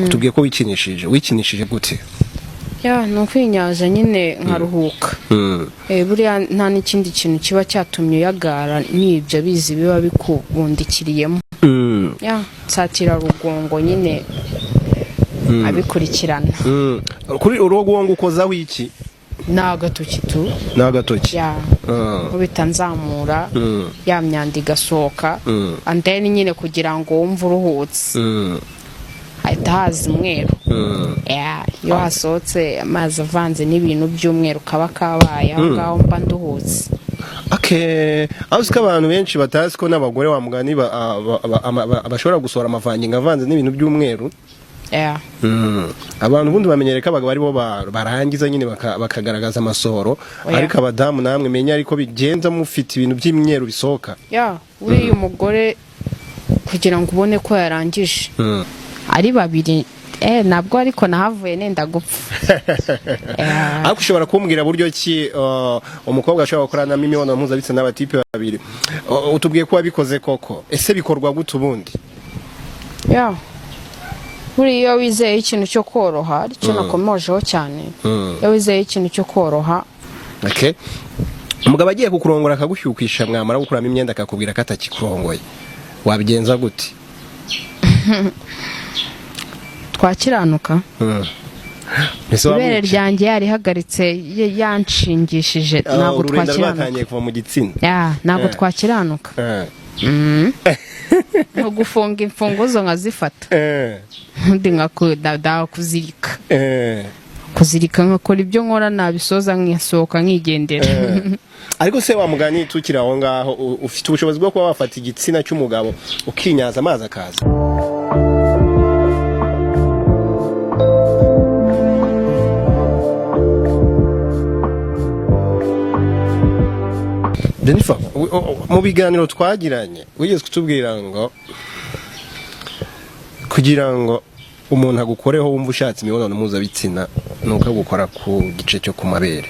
Tubwiye ko wikinishije, wikinishije gute? Yeah, ni ukwinyaza nyine nkaruhuka. Buriya nta n'ikindi kintu kiba cyatumye uyagara, n'ibyo bizi biba bikubundikiriyemo. Yeah, nsatira rugongo nyine abikurikirana. Kuri urugongo ukozaho iki? Ni agatoki tu. Ni agatoki? Yeah, nkubita nzamura, ya myanda igasohoka, and then nyine kugira ngo wumve uruhutse, hahita haza umweru. Yeah, iyo hasohotse amazi avanze n'ibintu by'umweru, kaba kabaye aho ngaho mba nduhutse. Okay. Aho usika abantu benshi batazi ko n'abagore wa mugani bashobora gusohora amavangingo avanze n'ibintu by'umweru. Abantu ubundi bamenyereye ko abagabo aribo barangiza nyine bakagaragaza amasohoro. Oya. Ariko abadamu namwe menya ariko bigenza mufite ibintu by'imyeru bisohoka. Yeah, uriya umugore kugira ngo ubone ko yarangije ari babiri, nabwo ariko nahavuye nenda gupfa. Yeah. Ariko ushobora kumbwira buryo ki umukobwa ashobora gukoranamo imibonano mpuzabitsina n'abatipe babiri? Utubwiye ko wabikoze koko, ese bikorwa gute ubundi? Yeah. Buriya iyo wizeye ikintu cyo koroha, aricyo nakomojeho cyane, iyo wizeye ikintu cyo koroha. Okay. Umugabo agiye kukurongora akagushyukisha, mwamara gukuramo imyenda akakubwira ko atakikurongoye, wabigenza gute? Twakiranuka. Ese Ibere wamwica? ryanjye yarihagaritse, yanshingishije. Ah, Ntabwo ururenda twakiranuka. rwatangiye kuva mu gitsina. Yeah, ntabwo twakiranuka. Nko gufunga imfunguzo nkazifata, undi nkakunda kuzirika, kuzirika nkakora ibyo nkora, nabisoza nkasohoka nkigendera. Ariko se wa mugani, tukiri aho ngaho, ufite ubushobozi bwo kuba wafata igitsina cy'umugabo ukinyaza amazi akaza? Jennifer, mu biganiro twagiranye wigeze kutubwira ngo kugira ngo umuntu agukoreho wumva ushatse imibonano mpuzabitsina ni uko agukora ku gice cyo ku mabere.